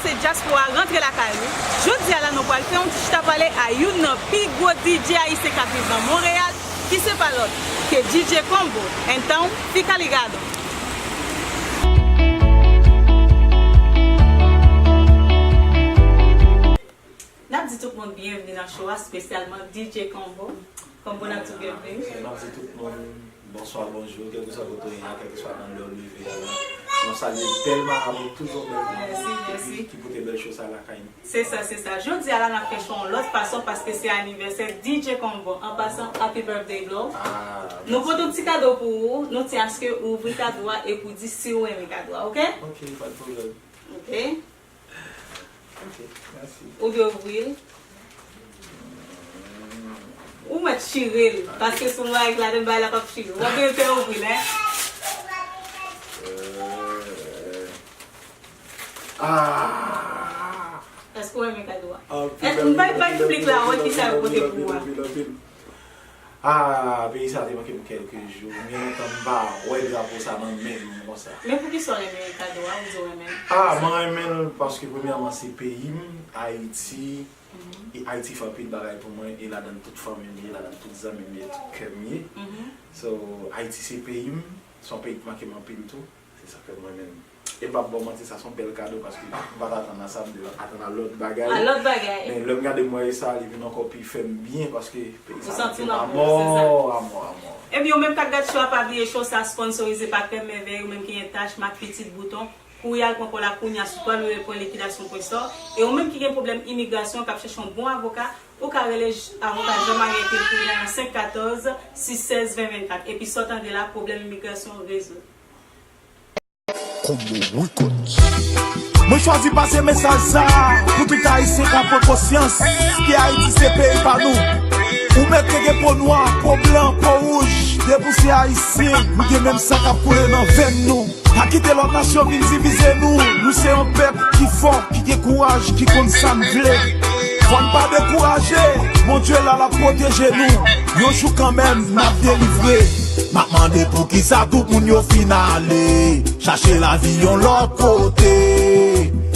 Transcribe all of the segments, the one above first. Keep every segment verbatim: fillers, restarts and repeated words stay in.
Dyaspora, rantre lakay ou. Jodi a la, nou pral fè yon ti chita pale a youn nan pi gwo D J ayisyen k ap viv nan Monreyal, ki se pa lòt ke D J Combo. Antan, fika ligado. N ap di tout moun byenvni nan show a, espesyalman D J Combo. Combo, n ap di w byenvni. N ap di tout moun bonswa, bonjou, kèlkeswa kote w ye a, kèlkeswa nan lè w leve a la. Nou salye bèl marabou, toujou bèl marabou, mèsi, mèsi, ki pote bèl show sa lakay nou. Se sa, se sa. Jodi a la, n ap fè show yon lòt fason paske se anivèsè D J Combo. An pasan, happy birthday, bro. Ah, nou pote yon ti kado pou ou. Nou ti aske ou ouvri kado a epi ou di si ou renmen kado a, oke? Ok, pa de pwoblèm. Ok. Ok, mèsi. Ou dwe ouvri l. Ou mèt chire l, paske si w pa ladan bagay la p ap chire. W ap gen pè ouvri l, en. Euh, ah! Èske w renmen kado a? Anpil, anpil, anpil, anpil, anpil, anpil, anpil, anpil, anpil. Ah, peyi sa te manke m kèlke jou. M gen lontan m pa wè drapo sa nan men m konsa. Men poukisa w renmen kado a? Ou di w renmen l? Ah, mwen renmen l paske premyèman se peyi m, Ayiti. E Ayiti fè anpil bagay pou mwen, e ladan tout fanmi m ye, ladan tout zanmi m ye, tout kè m ye. So, Ayiti se peyi m, se yon peyi ki manke m anpil tou. Se sa k fè mwen menm. E m p ap ba w manti, sa se yon bèl kado paske m pa t atann a sa, m te atann a lòt bagay. A lòt bagay. Men lè m gade m wè e sa, li vin ankò pi fè m byen paske peyi sa manke m amò, amò, amò. Ebyen, ou menm k ap gad show a, pa bliye show sa sponsorize pa Krèm Mèvèy, ou menm ki gen tach, mak, pitit, bouton. Kouri al pran kòl la kounya sou w w w pwen likidasyon pwen sò. E ou menm ki gen pwoblèm imigrasyon, k ap chèche yon bon avoka, ou ka rele j-, avoka Jean Marie Hercule kounya nan senk katòz, sis sèz, ven vennkat. Epi sa w tande la, pwoblèm imigrasyon rezoud. Combo Records. Mwen chwazi pase mesaj sa pou tout Ayisyen ka pran konsyans ke Ayiti se peyi pa nou. Ou mèt gen po nwa, po blan, po wouj, depi w se Ayisyen, nou gen menm san k ap koule nan venn nou. Pa kite lòt nasyon vin divize nou. Nou se yon pèp ki fò, ki gen kouraj, ki konn sa n vle. Fò n pa dekouraje. Bondye la, l ap pwoteje nou. Yon jou kanmenm, n ap delivre. M ap mande poukisa tout moun yo fin ale chache lavi yon lòt kote.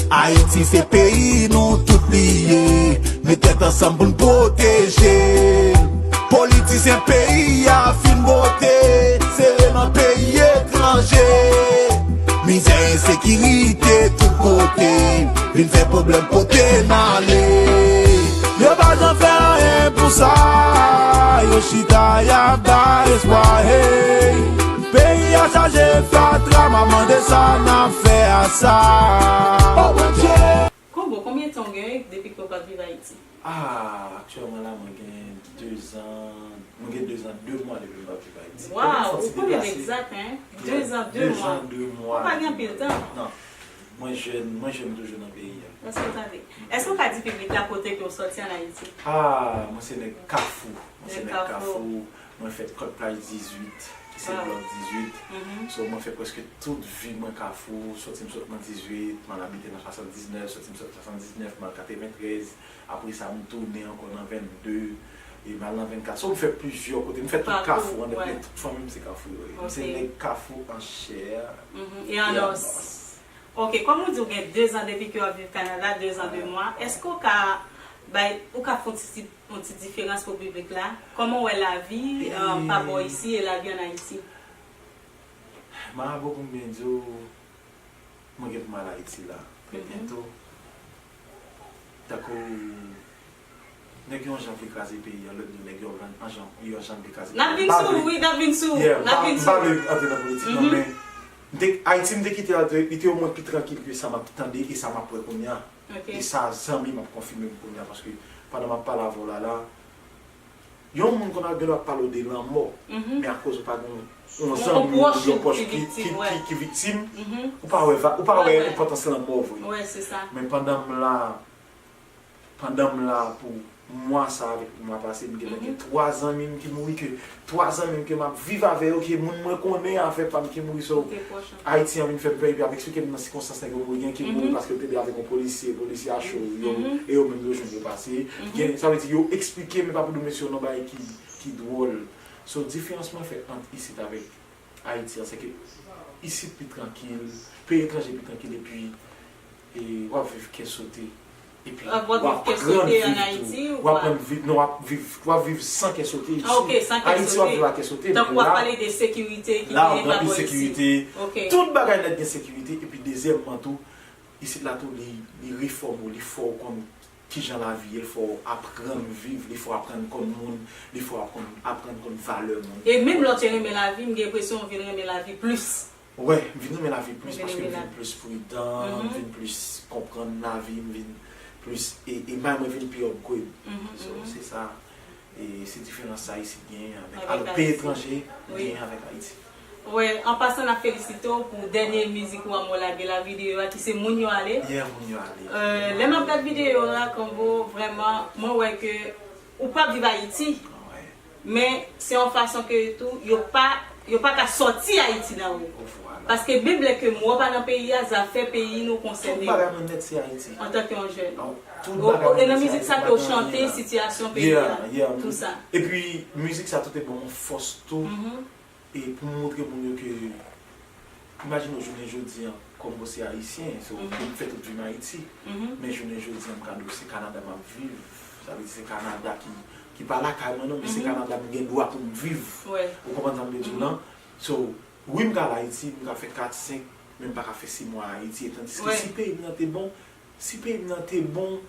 Ayiti se peyi nou tout li ye. Met tèt ansanm pou n pwoteje l. Politisyen peyi a fin bote, sere nan peyi etranje. Mizè, ensekirite tout kote, vin fè pwoblèm pote n ale. Yo pa janm fè anyen pou sa, yo chita y ap bay espwa, hey. Peyi a chaje fatra, m ap mande sa n ap fè a sa. Oh, Bondye! Combo, konbyen tan w gen depi ke w pa t viv Ayiti? Ah, aktyèlman la, mwen gen dezan, mwen gen dezan de mwa depi m pa t viv Ayiti. Waw, ou konnen l egzak, en? Dezan de mwa. Dezan de mwa. Ou pa gen anpil tan. Non. Mwen jèn, mwen jèn toujou nan peyi a. Èske w tande? Èske w ka di piblik la kote ke w sòti ann Ayiti? Ah, mwen se nèg Kafou. Mwen se nèg Kafou. Mwen fèt Kòt Plaj dizuit, ki se blòk dizuit. So, mwen fè prèske tout vi mwen Kafou. Sòti m sot nan dizuit, m al abite nan swasanndiznèf, sòti m sot swasanndiznèf, m al katreventrèz. Apre sa, m tounen ankò nan vennde, e m al nan vennkat. So, m fè plizyè kote. M fè tout Kafou, annèt, men tout fanmi m se Kafou yo ye. M se nèg Kafou an chè e an os. Ok, kòm ou di w gen dezan depi ke w ap viv Kanada, dezan de mwa, èske w ka bay, ou ka fè yon ti, yon ti diferans pou piblik la? Kòman w wè lavi, eh, pa bò isi e lavi ann Ayiti? Marabo, pou m byen di w, mwen gen pou m al Ayiti la, trè byento. Tankou nèg yo yon jan vle kraze peyi a, lòt yo nèg yo yon jan, yon jan vle kraze peyi a. N ap vin sou ou, wi, n ap vin sou ou. Yeah, m pa, m pa vle antre nan politik, non, men m te, Ayiti, m te kite l, li te omwen pi trankil ke sa m ap tande e sa m ap wè kounye a. E sa, zanmi m ap konfime m kounye a, paske pandan m ap pale avè w la, la, yon moun konn ap gen dwa ap pale w de lanmò, men akoz ou pa gen yon zanmi ou yon pwòch ki, ki, ki, ki viktim, ou pa wè va-, ou pa wè enpòtans lanmò vre. Men pandan m la, pandan m la pou mwa sa avèk mwa pase, m gentan gen twa zanmi m ki mouri, ke twa zanmi m ke m ap viv avè yo, ke moun mwen konnen avè pa m ki mouri. So, Ayiti an vin fè m pè, epi ap eksplike m nan sikonstans nèg yo mouri, gen ki mouri paske yo te de avèk yon polisye, polisye a cho yo, e yo menm yo jwenn yo pase. Gen, sa vle di yo eksplike m, e pa pou di mesye yo nan bagay ki, ki dwòl. So, diferans mwen fè ant isit avèk Ayiti an, se ke isit pi trankil, peyi etranje pi trankil, epi E w ap viv kè sote. Epi w ap viv kè sote ann Ayiti ou kwa? W ap aprann viv, non, w ap viv, w ap viv san kè sote isi. Ah, ok, san kè sote. Ayiti w ap viv a kè sote, men la, tankou w ap pale de sekirite ki genyen pa bò isi. La, w gen anpil sekirite. Ok. Tout bagay nèt gen sekirite. Epi dezyèmman tou, isit la tou, li, li refòme w, li fè w konn kijan lavi ye, li fè w aprann viv, li fè w aprann konn moun, li fè w aprann, aprann konn valè moun. E menm lè w te renmen lavi, m gen enpresyon w vin renmen lavi plis. Wè, m vin renmen lavi plis paske m vin plis pridan, m vin plis konprann lavi, m vin plis, e, e may mwen vin pi upgrade. So, se sa, e se diferans sa isit genyen avèk, alò, peyi etranje genyen avèk Ayiti. Wè, an pasan, n ap felisite w pou dènye mizik ou an mwen lage la, videyo a, ki se Moun yo ale. Yeah, Moun yo ale. Euh, lè m ap gad videyo a, Combo, vrèman, mwen wè ke ou p ap viv Ayiti. Men se yon fason ke tou, yo pa, yo pa ka sòti Ayiti nan ou. Paske menm lè ke m wè w pa nan peyi a, zafè peyi nou konsène w. Tout bagay mwen nèt se Ayiti. Antanke yon jèn. E nan mizik sa ke w chante sitiyasyon peyi a, tou sa. Epi mizik sa tou te ban m yon fòs tou. E pou m montre moun yo ke, imajine w jounen jodi an, Combo se ayisyen, so, m fè tout vi m Ayiti, men jounen jodi an, m ka di w se Kanada m ap viv, sa vle di se Kanada ki, ki pa lakay mwen non, men se Kanada m gen dwa pou m viv. Ou konprann sa m vle di w lan? So, wi, m ka al Ayiti, m ka fè kat, senk, men m pa ka fè sis mwa Ayiti, tandiske si peyi m nan te bon, si peyi m nan te bon,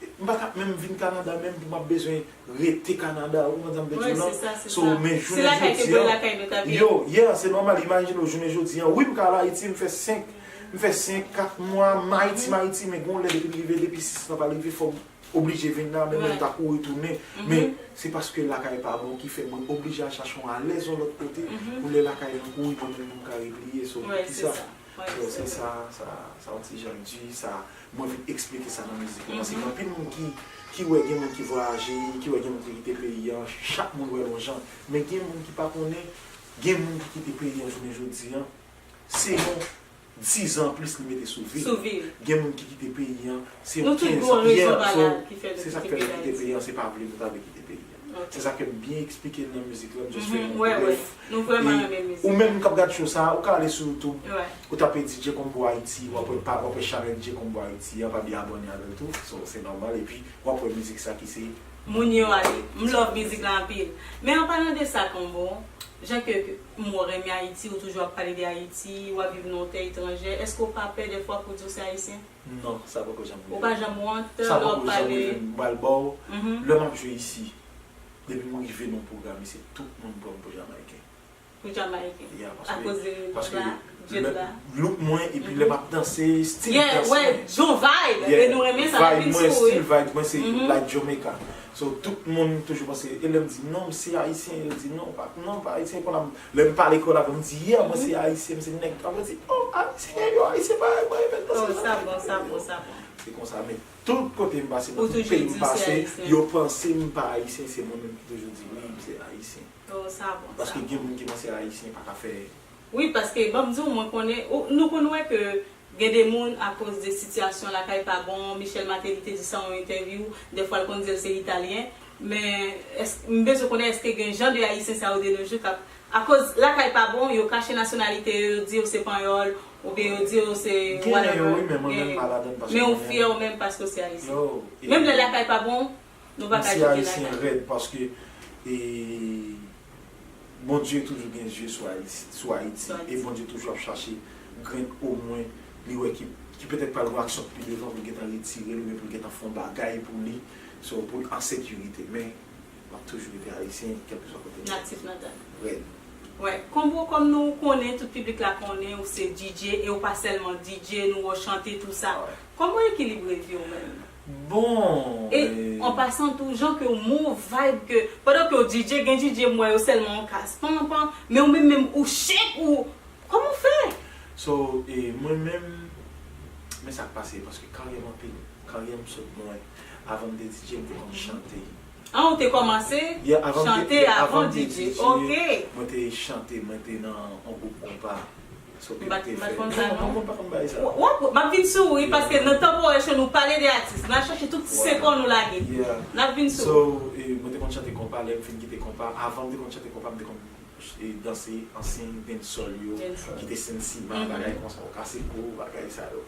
m pa t ap menm vin Kanada menm pou m ap bezwen rete Kanada, ou konprann sa m vle di w lan? So, men jounen jodi an, yo, yeah, se nòmal, imajine w jounen jodi an, wi, m ka al Ayiti, m fè senk, m fè senk, kat mwa, m Ayiti, m Ayiti, men gon lè depi l rive, depi sis lan pa rive, fò m oblije vin la, men mwen m ta kouri tounen. Men se paske lakay pa bon ki fè mwen oblije al chache yon alèz yon lòt kote, pou lè lakay lan kouri, mwen menm pou m ka repliye, so, ki sa? So, se sa, sa, sa yon ti jan di, sa, mwen vin eksplike sa nan mizik lan. Paske gen anpil moun ki, ki wè gen moun ki vwayaje, ki wè gen moun ki kite peyi an, chak moun wè l yon jan. Men gen moun ki pa konnen, gen moun ki kite peyi an jounen jodi an, se yon diz an plis li mete sou vi l. Gen moun ki kite peyi an, se yon kenz an. Yeah, so, se sa k fè nou kite peyi an, se pa vle nou ta vle kite peyi an. Se sa ke m byen eksplike nan mizik la, m just fè yon brèf. E ou menm k ap gad show sa a, ou ka ale sou YouTube, ou tape D J Combo Haiti, w ap wè pa, w ap wè chanèl D J Combo Haiti a, pa bliye abòne avè l tou, so, se nòmal, epi w ap wè mizik sa ki se Moun yo ale. M love mizik la anpil. Men an palan de sa, Combo, jan ke m wè w renmen Ayiti, ou toujou ap pale de Ayiti, w ap viv nan yon tè etranjè, èske w pa pè dèfwa pou w di w se ayisyen? Non, sa poko janm rive m. Ou pa janm wont lè w ap pale? Sa poko janm rive m. M pral ba w, lè m ap jwe isi, depi m rive nan yon pwogram isi, tout moun pran m pou Jamayiken. Pou Jamayiken. Yeah, paske, akoz de look la, paske look mwen, epi lè m ap danse, stil dans mwen. Yeah, jan w vibe, e nou renmen sa, n ap vin sou ou, wi. Vibe mwen, stil vibe mwen, se like Jamaica. So, tout moun toujou panse, e lè m di, "Non, m se ayisyen," yo di, "Non, pa, non, pa ayisyen." Kounye a, lè m pale kreyòl avè yo, m di, "Yeah, mwen se ayisyen, m se nèg." Yo di, "Oh, ayisyen, yo, ayisyen, pa, pa, pa, pa." Oh, sa bon, sa bon, sa bon. Se konsa, men tout kote m pase, nan tout peyi m pase, yo panse m pa ayisyen, se mwen menm ki toujou di, "Wi, m se ayisyen." Oh, sa bon, sa bon. Paske gen moun ki panse ayisyen pa ka fè. Wi, paske, ban m di w, mwen konnen, ou, nou konn wè ke gen de moun, akoz de sitiyasyon lakay pa bon, Michel Martelly te di sa nan yon entèvyou, dèfwa l konn di l se italyen, men èske, m bezwen konnen èske gen jan de ayisyen sa yo de nos jours k ap, akoz lakay pa bon, yo kache nasyonalite yo, yo di yo se panyòl, oubyen yo di yo se whatever. Gen yo, wi, men mwen menm pa ladann paske mwen menm. Men ou fyè ou menm paske w se ayisyen. Yo, e menm lè lakay pa bon, nou pa ka kite lakay. M se ayisyen rèd paske, e, Bondye toujou gen zye sou Ayiti, sou Ayiti, e Bondye toujou ap chache grenn omwen li wè ki, ki petèt pral gen aksyon pi devan pou l gentan retire l oubyen pou l gentan fè yon bagay pou li, so, pou l an sekirite. Men, m ap toujou rete ayisyen, kèlkeswa kote m ye. Natif natal. Rèd. Wè, Combo, kòm nou konnen, tout piblik la konnen, ou se D J, e ou pa sèlman D J, nou wè w chante, tou sa. Wè. Kòman w ekilibre vi w menm? Bon, e, e, an pasan tou, jan ke w move, vibe ke, pandan ke w D J, gen D J m wè yo sèlman yon kas, pan, pan, men ou menm, menm ou shake, ou, kòman w fè? So, e, mwen menm, men sa k pase, paske karyè m anpil, karyè m sot lwen. Avan m te D J, m te konn chante. Ah, ou te kòmanse chante avan D J. Ok. Mwen te chante, mwen te nan yon gwoup konpa. M pa t konn sa, non. Moun pa konn bagay sa. W ap, m ap vin sou ou, wi, paske nan Tanpore Show, nou pale de atis. N a chache tout ti sekon nou lage. N ap vin sou ou. So, e, mwen te konn chante konpa, lè m fin kite konpa. Avan m te konn chante konpa, m te konn, e, danse ansyen dancehall yo, ki te Sensiman, bagay konsa, Okaseko, bagay sa yo.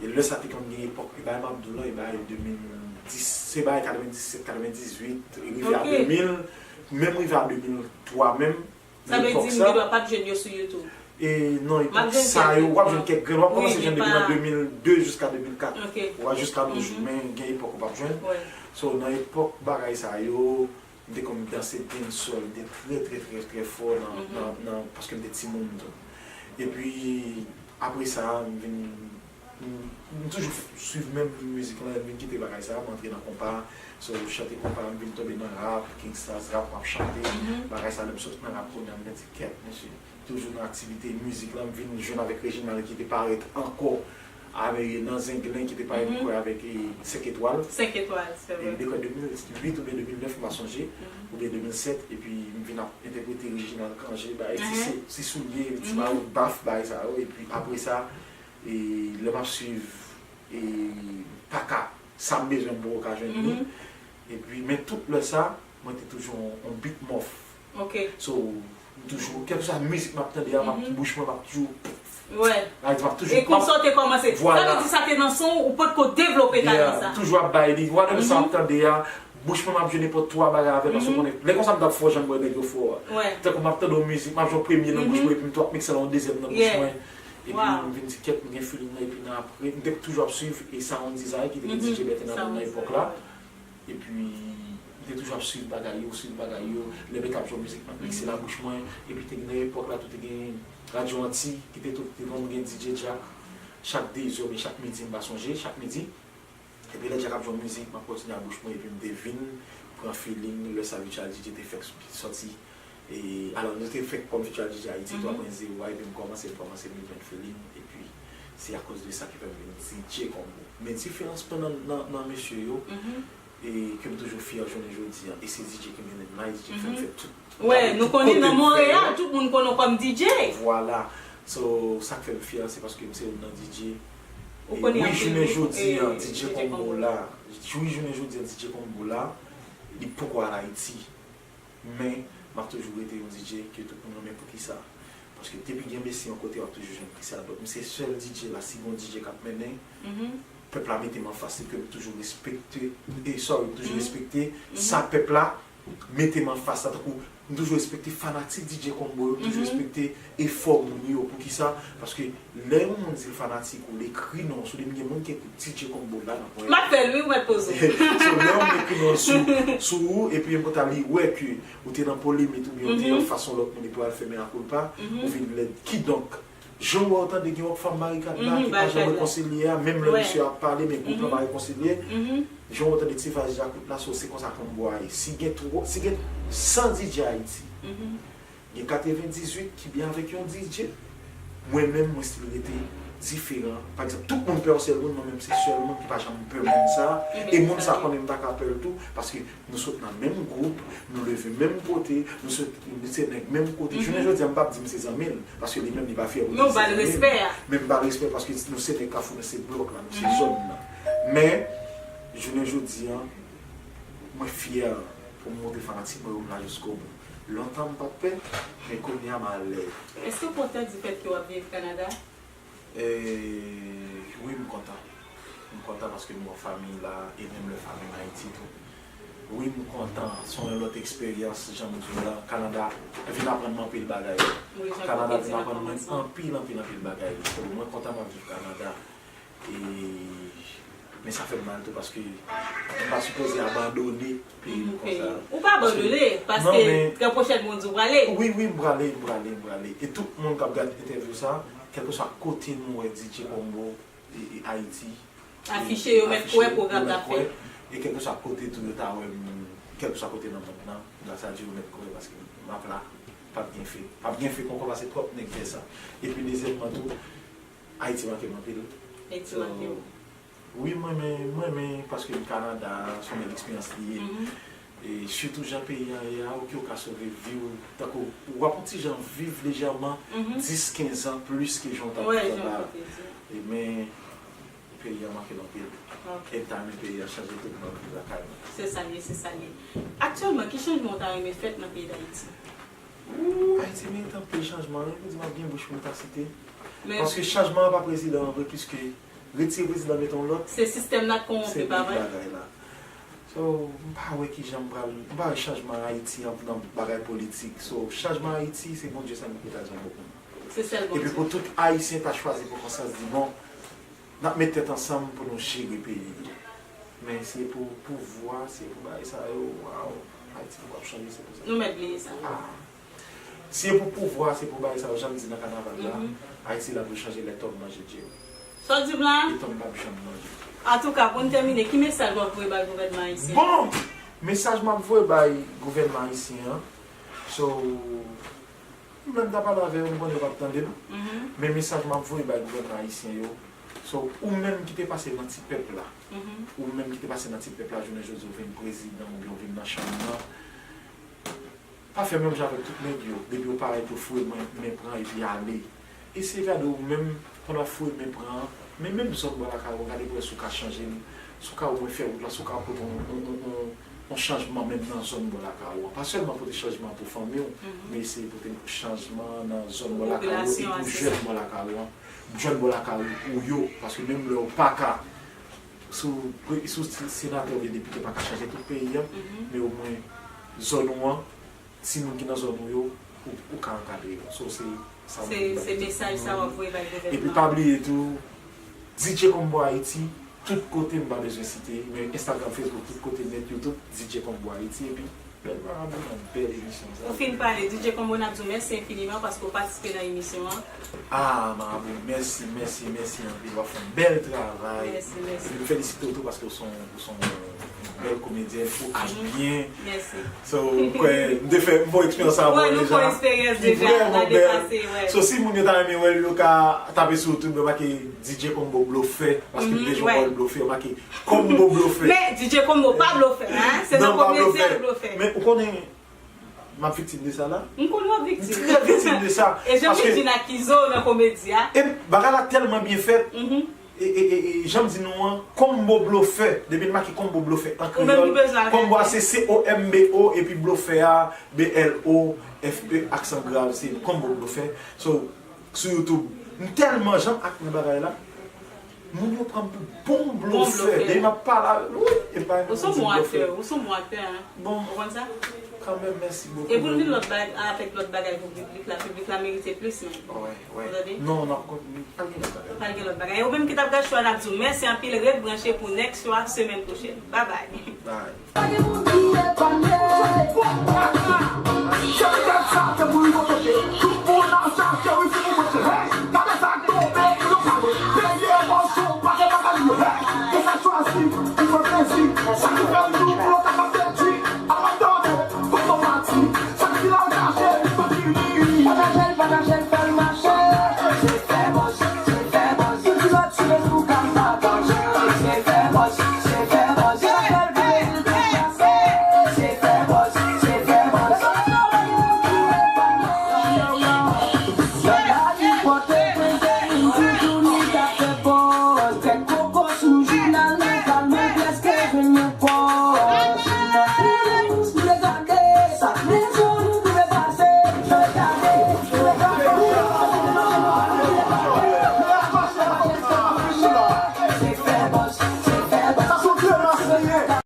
E lè sa te konn gen epòk, e bagay m ap di w lan, e bagay de mil dis, se bagay katrevenndisèt, katrevendizuit, e rive a de mil, menm rive a de mil twa menm, nan epòk sa. Sa vle di m gen dwa p ap jwenn yo sou YouTube. E nan epòk sa yo, w ap jwenn kèk grenn, w ap kòmanse jwenn depi nan de mil de jiska de mil kat. W a jiska nos jours, men gen epòk ou p ap jwenn. So, nan epòk bagay sa yo, m te konn danse dancehall, m te trè, trè, trè, trè fò nan, nan, nan, paske m te timoun tou. Epi, apre sa, m vin, m, m toujou swiv menm mizik lan, m vin kite bagay sa, m antre nan konpa, so, chante konpa, m vin tonbe nan rap, gangstaz rap, m ap chante, bagay sa, lè m sot nan rap, kounye a, m vin di, kèt, mesye, toujou nan aktivite mizik lan, m vin jwenn avèk Reginald ki te parèt ankò, avè, nan Zenglen ki te parèt, m kwè, avèk, e, Senk Etwal. Senk Etwal, se vre. E m te kwè de mil uit oubyen de mil nèf, m pa sonje, oubyen de mil sèt, epi m vin ap entèprete Reginald Cangé, bay ti, ti soulye, ti mawout baf, bay sa yo, epi apre sa, e lè m ap swiv, e m pa ka, sa m bezwen m poko ka jwenn li, epi, men tout lè sa, mwen te toujou on, on beat mouth. So, m toujou, kèlkeswa mizik m ap tande a, m ap, bouch mwen, m ap toujou, m ap toujou, e konsa w te kòmanse. Sa vle di sa te nan san w, ou potko devlope talan sa. M toujou ap bay li. Whatever sa m ap tande a, bouch mwen, m ap jwe nenpòt twa bagay avè l, paske w konnen, lè konsa m t ap fò jan m wè nèg yo fò a. Tankou m ap tande yon mizik, m ap jwe yon premye nan bouch mwen, epi m tou ap mikse l yon dezyèm nan bouch mwen. Epi m vin di, kèt, m gen feeling lan, epi nan apre, m te toujou ap swiv, e Sound Design, ki te gen D J Bertin Adam nan epòk la. Epi, m te toujou ap swiv bagay yo, swiv bagay yo. Lè m t ap jwe mizik, m ap mikse nan bouch mwen. Epi, te gen nan epòk la tou, te gen Radyo Anti, ki te tou, te konn gen D J Jack. Chak de zè oubyen chak midi, m pa sonje, chak midi. Epi, lè Jack ap jwe mizik, m ap kontinye ak bouch mwen, epi m te vin pran feeling, lè sa Virtual D J te fèk sòti. E, alò, nou te fèk kòm Virtual D J Ayiti twa pwen zewo a, epi m kòmanse, m kòmanse, m vin jwenn feeling, epi se akoz de sa ki fè m vin D J kòm ou. Men diferans mwen nan, nan, nan mesye yo, e ke m toujou fyè jounen jodi a, e se D J ki mennen m la, e D J ki fè m fè tout. Wè, nou konnen nan Monreyal, tout moun konnen w kòm D J. Vwala. So, sa k fè m fyè, se paske m se youn nan D J. E wi, jounen jodi a, D J Combo la. Wi, jounen jodi a, D J Combo la. Li poko al Ayiti. Men, m ap toujou rete yon D J ke tout moun renmen. Poukisa? Paske depi gen mesye yon kote, w ap toujou jwenn Christian. Donk, m se sèl D J la, si gon D J k ap mennen, pèp la mete m anfas li, ke m toujou respekte, e sorry, m toujou respekte sa pèp la mete m anfas la, tankou m toujou respekte fanatik D J Combo yo, m toujou respekte efò moun yo. Poukisa? Paske lè yon moun di l fanatik ou, l ekri non w sou li, m gen moun ki ekri D J Combo la nan pwen. M ap fè l, wi, ou mèt poze w. So, lè yon moun ekri non w sou, sou ou, epi yon kote a li wè ke ou te nan polemik oubyen ou te yon fason lòt moun, epi w al fè mea culpa, ou vin lèd. Kidonk, jan w wè w tande gen Rockfam Barikad la, ki pa janm rekonsilye a, menm lè misye ap pale, men gwoup lan pa rekonsilye. Jan w wè w tande Ti Vaz Djakout la, so se konsa Combo a ye. Si gen two, si gen san D J Ayiti, gen katrevendizuit ki byen avèk yon D J. Mwen menm, mwen still rete diferan. Pa egzanp, tout moun pè yon sèl moun, mwen menm se sèl moun ki pa janm pè moun sa. E moun sa konnen m pa ka pè l tou, paske nou sot nan menm gwoup, nou leve menm kote, nou sot, nou se nèg menm kote. Jounen jodi a, m p ap di m se zanmi l, paske li menm li pa fyè pou di l se zanmi l. Men m ba l respè paske nou se nèg Kafou, nou se blòk la, nou se zòn nan. Men, jounen jodi a, mwen fyè pou m montre fanatik mwen yo m la jiskobou. Lontan m pa t pè, men kounye a m alèz. Èske w kontan difèt ke w ap viv Kanada? E, wi, m kontan. M kontan paske m gen yon fanmi la, e menm lè fanmi m Ayiti tou. Wi, m kontan. Se yon lòt eksperyans, jan m di w la. Kanada vin aprann mwen anpil bagay. Kanada vin aprann mwen anpil, anpil, anpil bagay. So, mwen kontan m ap viv Kanada. E, men sa fè m mal tou paske m pa sipoze abandone peyi m konsa. Ou pa abandone, paske trè pwochènman w di w prale. Wi, wi, m prale, m prale, m prale. E tout moun k ap gade entèvyou sa, kèlkeswa kote nou wè D J Combo, e, e Ayiti, afiche, yo mèt kwè pwogram n ap fè. E kèlkeswa kote tou yo ta wè m, kèlkeswa kote nan mond lan, gras a Dye yo mèt kwè paske m ap la, p ap gen fake. P ap gen fake ankò paske twòp nèg fè sa. Epi dezyèmman tou, Ayiti manke m anpil. Ayiti manke w. Wi, mwen renmen, mwen renmen paske m Kanada, se yon bèl eksperyans li ye. E sitou jan peyi an ye a, oke, ou ka sove vi w, tankou w ap yon ti jan viv lejèman, dis, kenz an plis ke jan w t ap viv anba. E men, peyi an manke m anpil. Anytime peyi an chanje, tout mwen viv lakay mwen. Se sa l ye, se sa l ye. Aktyèlman, ki chanjman w ta renmen fèt nan peyi Dayiti? Ooh, Ayiti merite anpil chanjman, wi, pou di m ap gen bouch pou m ta site. Paske chanjman an pa prezidan an vre, pliske Retire prezidan, mete yon lòt. Se sistèm nan k kowonpi, pa vre? Se tout bagay la. So, m pa wè kijan m pral, m pa wè chanjman Ayiti an nan bagay politik. So, chanjman Ayiti, se Bondye sèlman ki ta dwe bò pou nou. Se sèl Bondye. Epi pou tout Ayisyen ta chwazi pou konsyans di, bon, n ap met tèt ansanm pou nou jere peyi. Men si e pou pouvwa, si e pou bagay sa yo, waw, Ayiti poko ap chanje, se pou sa. Nou mèt bliye sa. Ah. Si e pou pouvwa, se pou bagay sa yo, jan m di nan kanaval la, Ayiti la pou chanje lè tòg manje dye yo. Sa w di m la a? E tòg p ap janm manje. Antouka, pou n tèmine, ki mesaj w ap voye bay gouvènman ayisyen an? Bon! Mesaj m ap voye bay gouvènman ayisyen an, so, mwen menm ta pale avè yo, m konnen yo p ap tande m. Men mesaj m ap voye bay gouvènman ayisyen yo, so, ou menm ki te pase nan ti pèp la, ou menm ki te pase nan ti pèp la, jounen jodi a ou vin prezidan oubyen ou vin nan chanm nan, pa fè menm jan avèk tout nèg yo, depi yo parèt yo foure men, men pran epi ale. Eseye gade ou menm, pandan w foure men pran an, men menm zòn bò lakay ou an, gade pou wè si w ka chanje l, si w ka omwen fè wout la, si w ka pote yon, yon, yon, yon, yon chanjman menm nan zòn bò lakay ou an. Pa sèlman pote chanjman pou fanmi w, men eseye pote chanjman nan zòn bò lakay ou epi pou jèn bò lakay ou an, jèn bò lakay ou yo, paske menm lè w pa ka, si w, si w senatè oubyen depite pa ka chanje tout peyi an, men omwen zòn ou an, timoun ki nan zòn ou yo, ou, ou ka ankadre yo. So, se sa m Se, vle se mesaj sa w ap voye bay gouvènman. Epi pa bliye tou, D J Combo Haiti, tout kote m pa bezwen site, men Instagram, Facebook, tout kote nèt, YouTube, D J Combo Haiti, epi bèl marabou nan bèl emisyon sa. Ou fin pale, D J Combo, n ap di w mèsi enfiniman paske w patisipe nan emisyon an. Ah, marabou, mèsi, mèsi, mèsi anpil. W ap fè yon bèl travay. Mèsi, mèsi. Epi m felisite w tou paske w se yon, w se yon bèl komedyèn, ou aji byen. Mèsi. So, m kwè, m te fè, m fè eksperyans sa avè w deja. Li vrèman bèl. So, si moun yo ta renmen wè l, yo ka tape sou YouTube, yo make D J Combo Blofè, paske m deja wè l blofè, yo make Combo Blofè. Men D J Combo pa blofè, hein? Se nan komedi a l blofè. Men ou konnen, m ap viktim de sa la. M konn w ap viktim. M trè viktim de sa. E jan m di n akize w nan komedi a. E bagay la tèlman byen fèt. E, e, e, e, jan m di nou an, Combo Blofè, depi n make Combo Blofè an kreyòl, Combo a se C O M B O, epi Blofè a, B L O F E, aksan grav, se Combo Blofè. So, sou YouTube, m tèlman janm ak nan bagay la, moun yo pran m pou bon blofè. Depi m ap pale avè, wi, e pa yon ti blofè. Ou se yon bon aktè, ou se yon bon aktè, hein. Bon. Ou konn sa? Kanmenm, mèsi bokou. E pou n vin lòt bagay, avèk lòt bagay pou piblik la, piblik la merite plis menm. Wi, wi. Ou tande? Non, n ap kontinye. Pa gen lòt bagay. Pa gen lòt bagay. E ou menm ki t ap gad show a, n ap di w mèsi anpil, ret branche pou next show a semèn pwochèn. Bye bye. Bye.